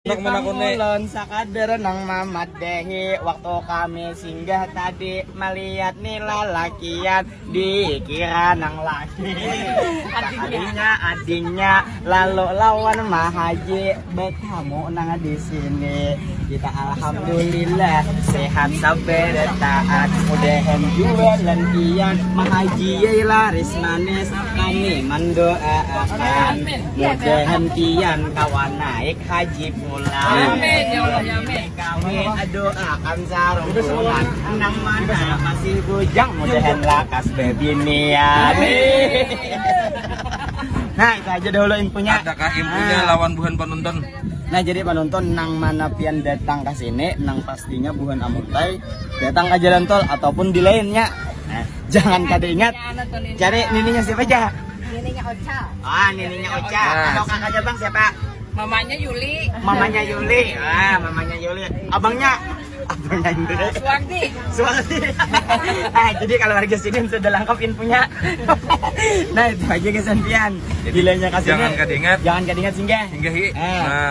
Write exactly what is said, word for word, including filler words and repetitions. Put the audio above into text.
Nak menakuni. Pangulun sakadar nang mamadahi, waktu kami singgah tadi malihat ni lalakian dikira nang laki. Adingnya, adingnya, lalu lawan Mahaji betamu nang di sini. Kita alhamdulillah sehat sabar taat. Mudahan jualan pian Mahaji laris manis. Kami mendoakan mudahan pian kawa naik haji pulang. Amin, ya Allah, ya amin. Kami doakan sarung bulan nang mana masih bujang mudahan lakas bebinian. Nah, itu aja dahulu infonya. Adakah infonya? Nah. Lawan buhan penonton? Nah, jadi penonton nang mana pian datang ke sini, nang pastinya buhan Amuntai datang ke jalan tol ataupun di lainnya. Nah, jangan kada ingat. Cari nininya siapa aja? Nininya Ocha. Ah, nininya Ocha. Nah. Atau kakaknya Bang siapa? Mamanya Yuli. Mamanya Yuli. Ah, mamanya Yuli. Abangnya? Abangnya Yuli. Suwardi. Suwardi. Ah, jadi kalau warga sini sudah lengkap infonya. Nah, itu aja kesan pian. Jadi, bilanya kasih jangan kada ingat. Jangan kada ingat singgah. Singgahi. Ah. Nah.